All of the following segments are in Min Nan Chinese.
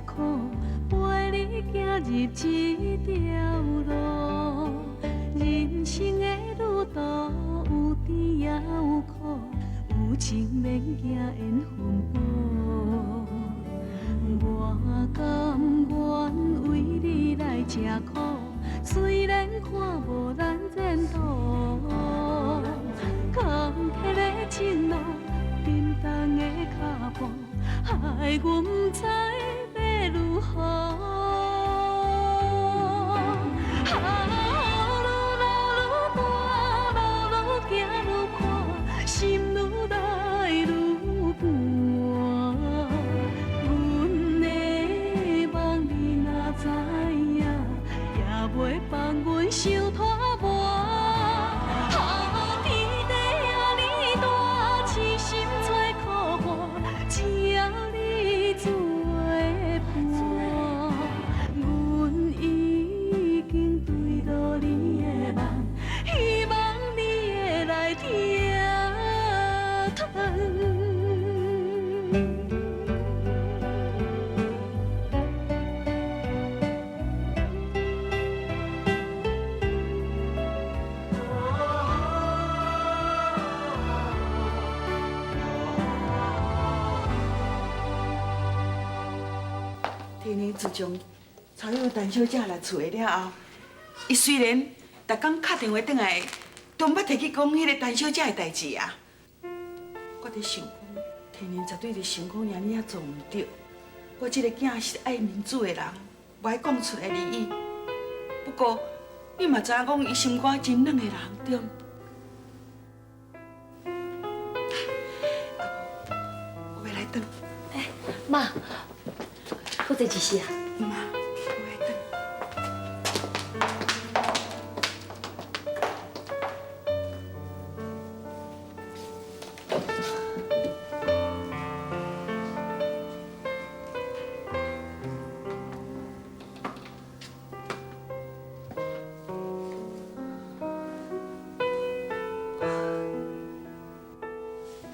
苦，陪你行入這條路。人生的旅途有甜也有苦，有情免驚緣分薄。我甘願為你來吃苦，雖然看無咱前途。坎坷的情路，沉重的脚步，害阮不知欲如何。啊，雨愈落愈大，路愈行愈宽，心愈来愈寒。阮的梦你若知影，也袂放阮伤拖磨。啊，天地遐尔大，痴心找苦伴，只要你做伴，阮已经坠落你的梦，希望你會來疼。天宁自从曹友陈小姐来厝的了后，伊雖然逐工敲電話轉來，都毋捌提起講彼个陳小姐的代誌啊。我佇想講，天寧絕對佇想講爾爾仔做毋對。我這个囝是愛面子的人，無愛講出來而已。不過你嘛知影講，伊心肝真軟的人，對毋？啊，無，我欲來轉。欸，媽，閣坐一時啊？媽，我欲轉。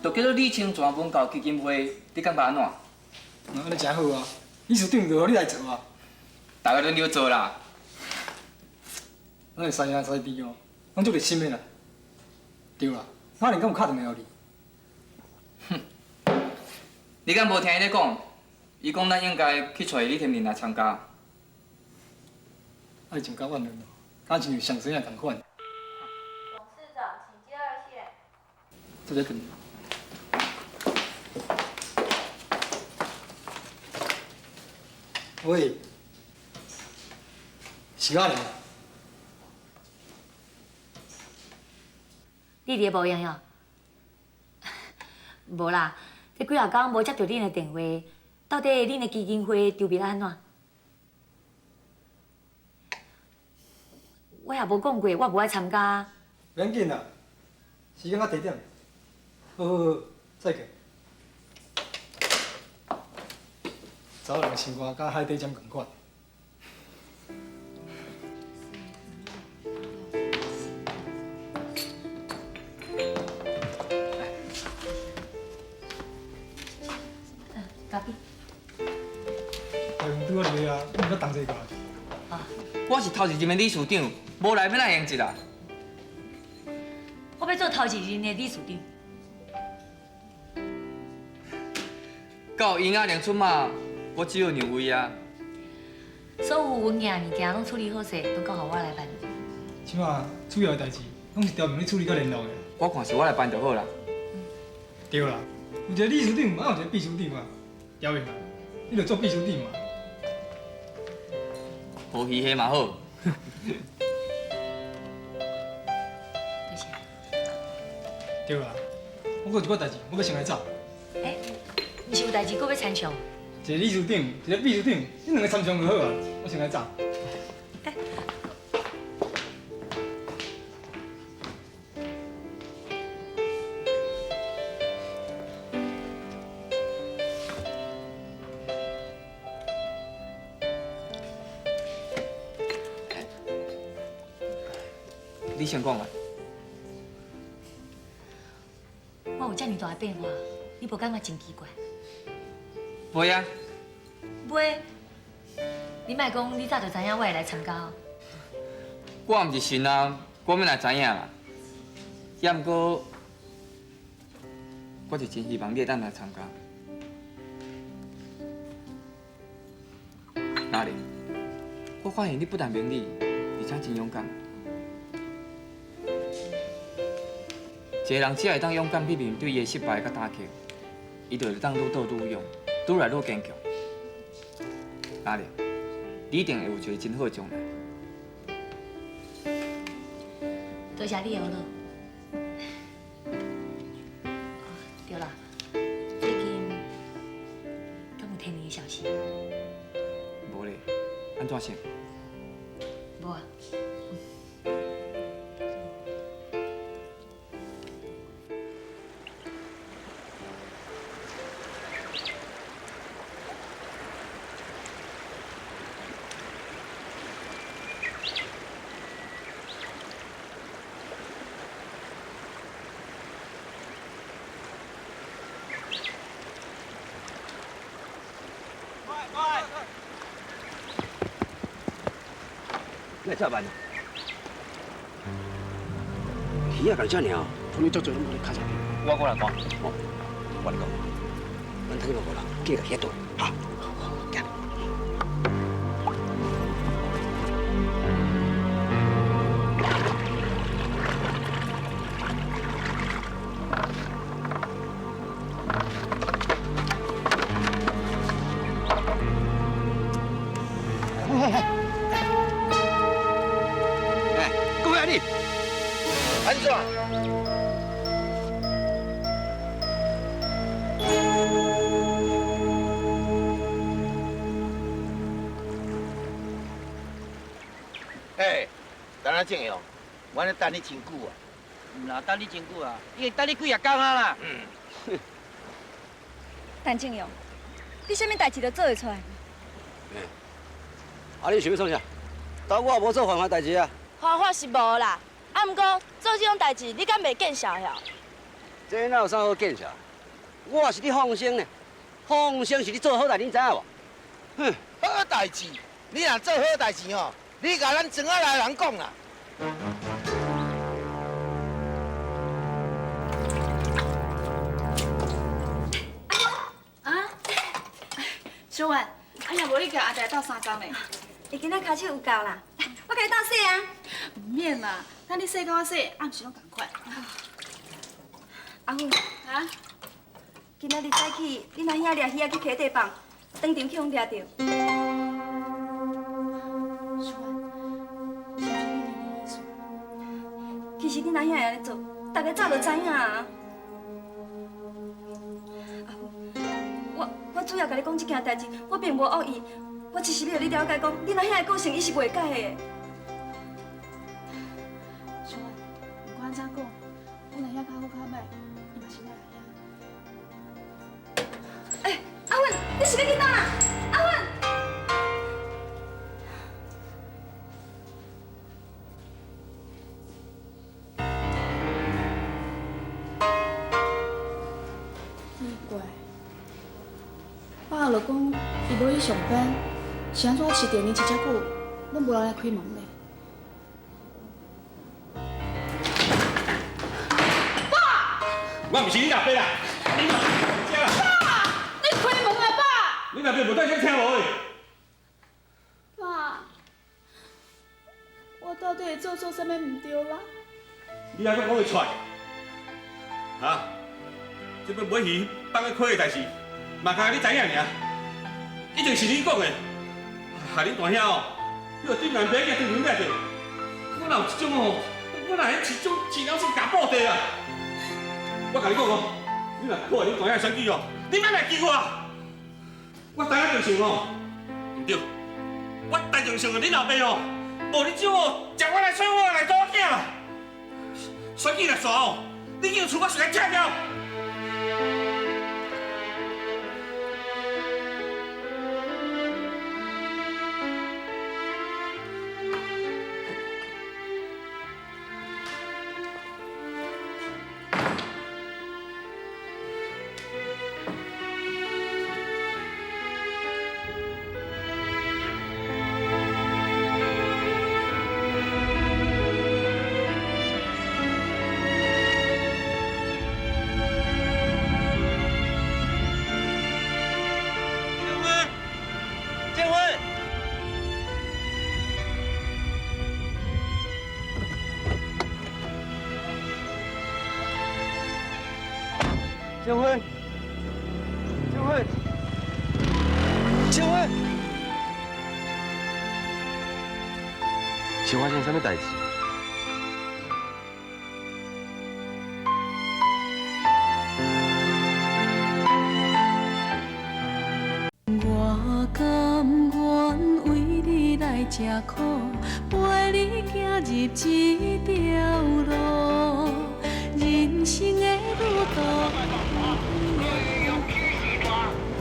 就叫做李清泉文教基金會，你感覺按怎？按呢誠好啊！理事長就予你來做啊！大家輪流做啦。咱的師兄師弟哦，攏足熱心的啦。對啦，阿玲敢有敲電話予你？哼，你敢無聽伊咧講？伊講咱應該去揣李天林來參加。啊，伊真夠怨恨哦，敢親像上孫仔仝款。董事長，請接二線。這個等。喂，是阿玲。你佇咧無閒哦？無啦，這幾若工無接著恁的電話，到底恁的基金會籌備得按怎？我也無講過，我無愛參加。袂要緊啦，時間佮地點。好好好，再見。查某人的心肝佮海底針仝款。咖啡。大雄拄仔入來啊，你毋捌同齊過來。啊。我是頭一任的理事長，無來欲按怎用一啦？我欲做頭一任的理事長。到尹阿玲出馬，我只有讓位啊。所有文件物件攏處理好勢，攏交予我來辦。這馬主要的代誌，攏是調明咧處理佮聯絡的。我看是我來辦就好啦。對啦，有一個理事長，嘛有一個秘書長嘛。調明啊，你就做秘書長嘛。無魚蝦嘛好。多謝。對啦，我閣有一寡代誌，我欲先來走。欸，毋是有代誌閣欲參詳？一個理事長，一個秘書長，恁兩個參詳就好啊。我先來走。欸。你先講啊。我有遮爾大的變化，你無感覺真奇怪？袂啊。袂，你莫講你早就知影我會來參加哦。我毋是神啊，我欲哪知影啦？也毋過，我是真希望你會當來參加。哪里？我發現你不但明理，而且真勇敢。一個人只要會當勇敢去面對伊的失敗佮打擊，伊就會當愈鬥愈勇，愈來愈堅強。哪里？你一定會有一個真好的將來。多謝你的呵。對啦，最近敢有天寧的消息？無咧，按怎想？無啊。你遮慢？鱼仔干遮尔，今日足济拢无咧卡车我过来看。哦，我跟你讲，咱等下无人，紧共鱼仔倒，哈。行。各位你，安怎？嘿，等下正勇，我咧等你真久啊。毋啦，等你真久啊，已经等你几若工啊啦。嗯。陈正勇，你啥物代志都做会出来？欸，啊，你想欲创啥？当我也无做犯法代志啊。犯法是无啦，啊，毋过做这种代志，你敢袂见笑晓？这哪有啥好见笑？我是咧放生呢，放生是咧做好代志，你知影无？哼，好代志，你若做好代志吼，你共咱庄仔内人讲啦。啊，小婉，哎呀，无你共阿台斗相共呢？伊今仔跤手有够啦，我共你斗洗啊。毋免啦，等你洗佮我洗，啊毋是拢仝款。阿芬，啊？今仔日早起，恁阿兄掠鱼仔去溪底放，当场去予掠著。小婉，是毋是你弟弟的意思？其实恁阿兄会按呢做，大家早就知影啊。阿芬，我主要共你讲这件代志，我并无恶意，我只是欲予你了解讲，恁阿兄的个性伊是袂改的。小婉，不管按怎讲，阮阿兄较好较歹，伊嘛是咱阿兄。欸，阿芬，你是欲去佗啦？阿芬。奇怪，爸就讲伊无去上班，是按怎市电呢？这遮久拢无人来开门呢？爸，我毋是你老爸啦！你爸，你开门啊，爸！你老爸无带啥听无的？爸，我到底会做错啥物毋对啦？你还阁讲会出来？哈？这摆买鱼放去溪的代志，嘛干焦你知影尔。一定是你讲的，害恁大兄哦，你予顶阿爸囝当场掠著。我哪有这种哦？我哪会这种钱了是共报地啊？我共你讲哦，你若破坏恁大兄的选举哦，你莫来求我。我知影就想哦，毋对，我台上想恁老爸哦，无你这种哦，食我来揣我来赌囝啦。选举若煞哦，你叫厝我随来拆掉。小芬，小芬，小芬，是发生啥物代志？我甘愿为你来吃苦，陪你行入这条路，人生的旅途。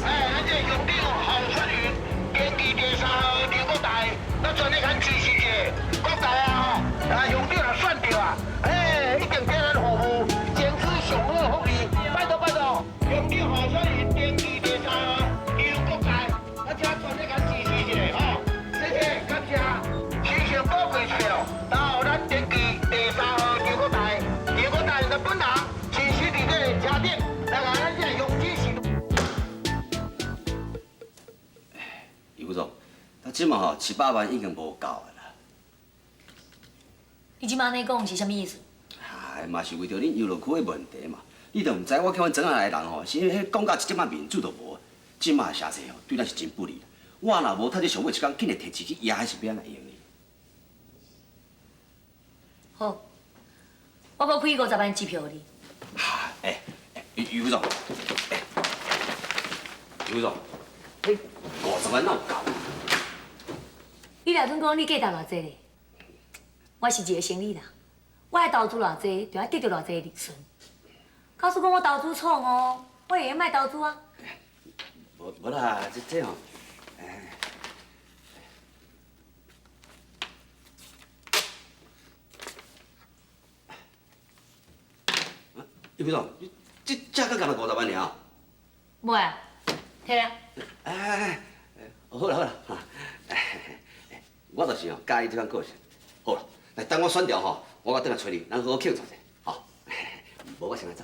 哎，咱这乡长侯春云，登记第三号刘国大，咱全力咱支持者，国大啊吼，啊乡长若选著啊，哎，一定替咱服务，争取上好福利，拜托拜托，乡长侯春云登记第三号刘国大，咱请全力咱支持一下吼，谢谢，感谢。亲像宝贵票，到咱登记第三号刘国大，刘国大的本人亲身伫这个车顶来共咱这乡支持。余副总，他这马吼700万已经无够啊啦。你这马按呢讲是啥物意思？哎，嘛是为著恁游乐区的问题嘛。你都毋知我叫阮庄仔内的人吼，是彼讲到一点仔面子都无。这马的声势吼，对咱是真不利。我若无趁这上尾一工，紧会提钱去压，彼是欲按怎用呢？好，我阁开50万支票予你。哎，余余副总，哎，余副总，彼50万哪有够？你若准讲你价值偌济咧？我是一个生意人，我的投资偌济，就爱得著偌济利润。假使讲我投资错误，我会用莫投资啊。无无啦，这吼，哎，余副总，你这这阁干焦50万尔？无啊，摕来。哎哎哎，好啦好啦，哈，我就是吼佮意这款个性。好啦，来等我选著吼，我阁转来揣你，咱好好庆祝一下，吼。无我先来走。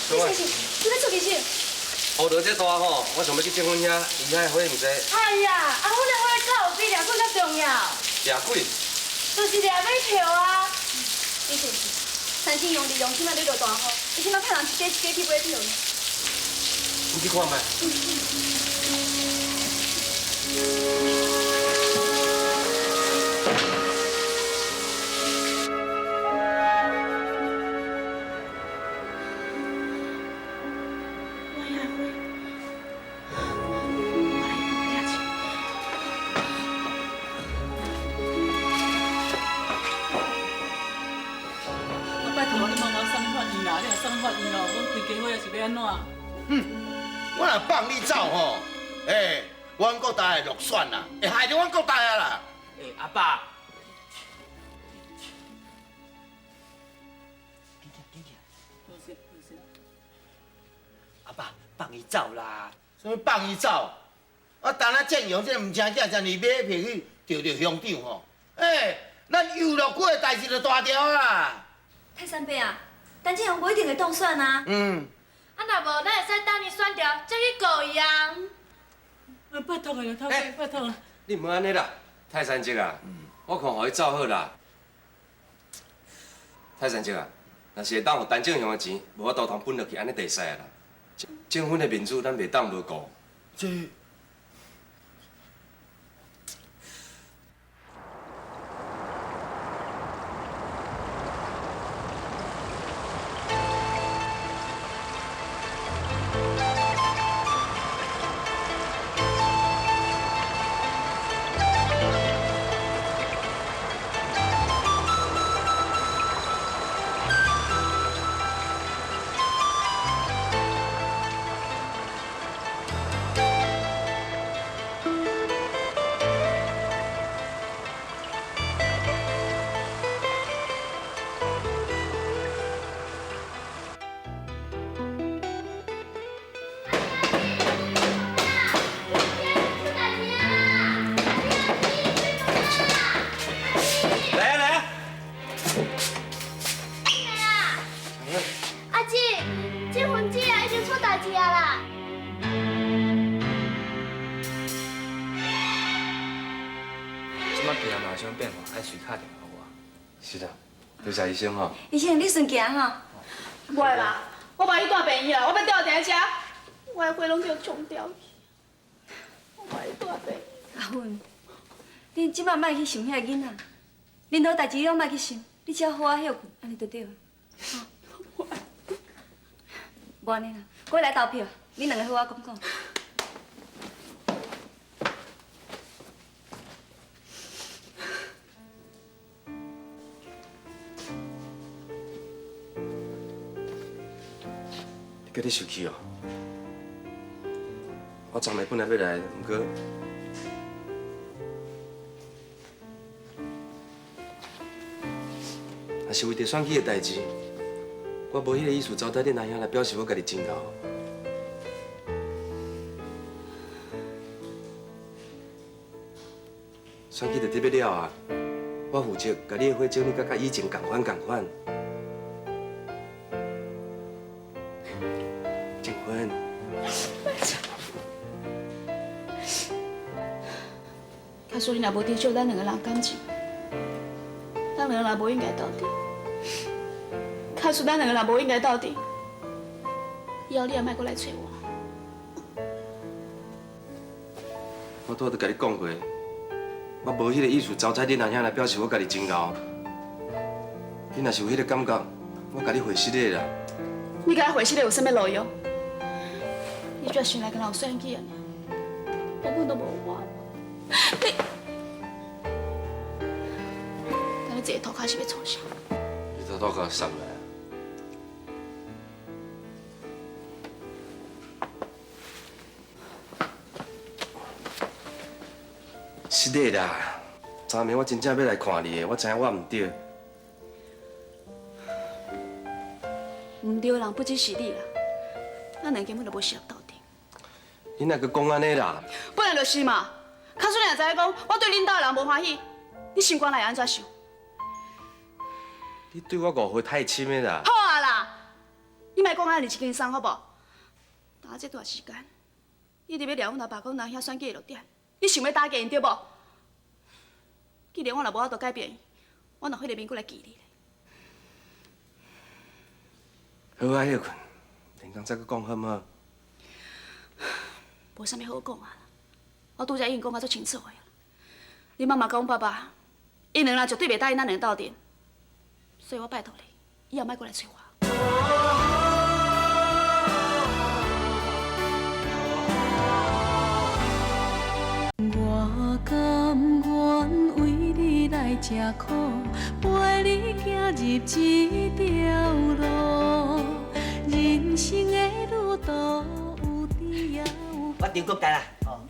李先生，你欲出去啥？雨落这大吼，我想欲去证婚遐，伊遐的火毋济。哎呀，啊，阮的火够有比掠鬼较重要。掠鬼？就是掠马票啊！李先生，陈信用利用这摆咧落大雨，伊这摆派人一家一家去买票呢。你去看觅。我遐的花，我来放遐去。我拜托你莫阁送法院啦，你若送法院哦，阮规家伙也是欲按怎？哼，我若放你走吼，欸，阮国大会落选啦，会害著阮国大啊啦。欸，阿爸。阿爸，放伊走啦！啥物放伊走？啊，等下建阳这个毋成囝，真哩买票去钓著乡长吼。欸，咱游乐区的代志就大条啦。泰山伯啊，陈建阳无一定会当选啊。嗯。啊，若无，咱会使等伊选著，再去告伊啊。啊，拜托的啦，头家，拜托。你毋好按呢啦，泰山叔啊，我看予伊走好啦。泰山叔啊，若是会当予陈正雄的钱，无法度通分落去，按呢就会使啊啦。证婚的面子，咱袂当无顾。这。我今仔嘛有啥变化，爱随敲电话予我。是啦，多谢医生吼。医生，你顺行吼。袂啦，我把伊带病院啦，我欲吊伫遮，我的血拢叫冲掉去。我欲带病。阿芬，恁这摆莫去想遐个囡仔，任何代志拢莫去想，你只要好好歇困，按呢就对了。无按呢啦，过来投票，恁两个好好讲讲。你阁咧生气哦？我昨暝本来欲来，毋过若是为著选举的代志，我无彼个意思糟蹋恁阿兄来表示我家己真𠢕。选举就得欲了啊，我负责共你的火整理甲佮以前仝款仝款。静芬。假使你若无珍惜咱两个人感情，咱两个人无应该斗阵。假使咱两个人无应该斗阵，以后你也莫阁来揣我。我拄仔都共你讲过，我无彼个意思糟蹋恁阿兄来表示我家己真𠢕。你若是有彼个感觉，我共你回失礼啦。你共我回失礼有啥物路用？你只想来敢若有选举尔，根本都无我。你，但你这个涂跤是欲创啥？你拄拄共我送来。失礼啦！昨暝我真正欲来看你的，我知影我毋对。毋对的人不只是你啦，咱两根本就无适合斗阵。你哪阁讲按呢啦？本来就是嘛。假使你若知影讲我对恁兜的人无欢喜，你心肝内会按怎想？你对我误会太深的啦。好啊啦，你莫讲按呢一轻松好无？打这段时间，你伫欲掠阮阿爸佮阮阿兄选举的落点，你想欲打击𪜶对无？既然我若无法度改变伊，我拿彼个面过来记你咧。好啊，歇困，连工再阁讲好毋好？无啥物好讲啊，我拄才已经讲甲足清楚的啊。你妈妈佮阮爸爸，𪜶两人绝对袂答应咱两个斗阵，所以我拜托你，以后莫阁来揣我。我甘愿为你来吃苦，陪你行入这条路。人生的旅途有甜也有我张国大啦。哦，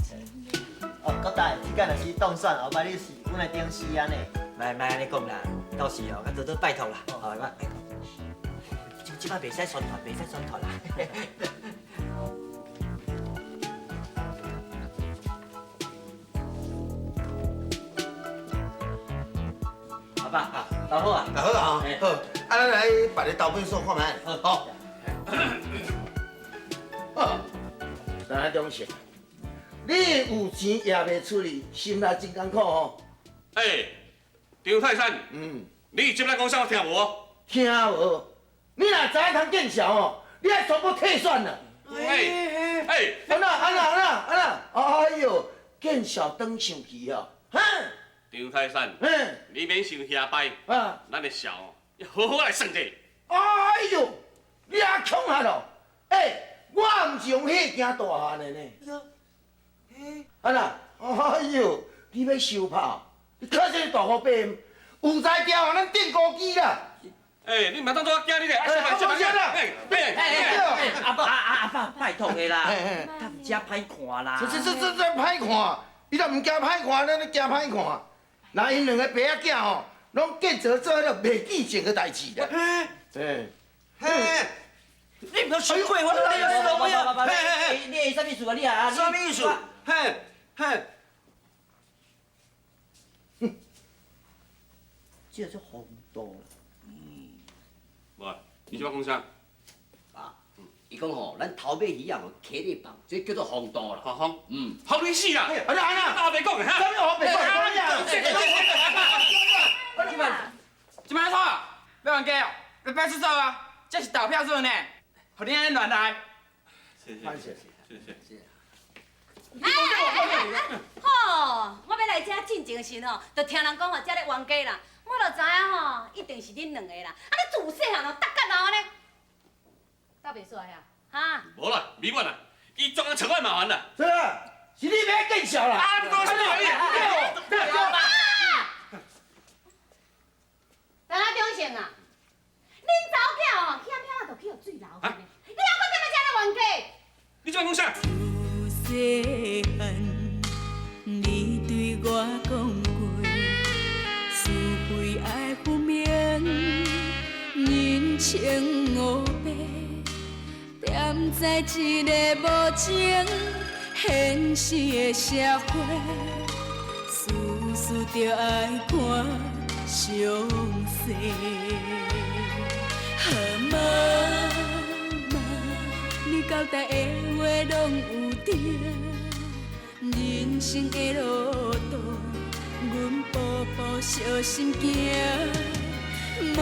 哦，国大，这届若是当选，后摆你是阮的顶司按呢。莫莫按呢讲啦，到时哦，较多多拜托啦。哦，我，这摆袂使宣传，袂使宣传啦。阿爸，投好啊！好啊，好，啊，咱来办个投票所看觅。好。好，来中胜，你有钱也袂出去，心内真艰苦吼。欸，张泰山，你这摆讲啥我听无？听无？你若知影通见笑吼，你爱宣布退选啦。欸欸，按怎按怎按怎按怎？哎哟，见笑当生气哦，哈！张泰山，你免伤遐歹，咱的笑哦，要好好来算者。哎哟，你也恐吓咯？欸，我毋是用火惊大汉的呢。按怎？哎哟，你欲相拍？你靠这大虎伯，有才调咱电锅机啦。欸，你毋通当作我惊你咧！啊，什么什么？欸欸欸！阿爸阿爸，拜托的啦，他毋遮歹看啦。这歹看，伊若毋惊歹看，咱咧惊歹看。那𪜶两个爸仔囝吼，拢见做做彼个袂记性的代志啦。嘿，嘿，你毋通伤过我，你你你啥意思啊？你啊，啥意思？嘿，嘿，这做风度。无，你这摆讲啥？啊，伊讲吼，咱头尾鱼仔吼，溪里放，这叫做风度啦。风，风你死啦！啊啊阿伯讲的哈。啥物阿伯讲？派出所啊，這是投票所呢，予你按呢亂來。謝謝謝謝謝。好，我欲來遮進前時吼，就聽人講吼，遮咧冤家啦，我就知影吼，一定是恁兩個啦。啊，你自細漢哦，逐甲鬧按呢，鬥袂煞呀？哈？無啦，美婉啦，伊專工找我麻煩啦。是啊，是你欲見笑啦。啊，你講啥物？對吧？陳阿中勝啊，恁查某囝哦，起仔就去予水流去，你猶閣踮咧遮咧冤家？你這擺講啥？自細漢，你對我講過，是非愛分明，人情烏白，踮在這个無情現實的社會，事事著愛看詳細。好媽媽，你交代的話攏有聽，人生的路途，阮步步小心行。媽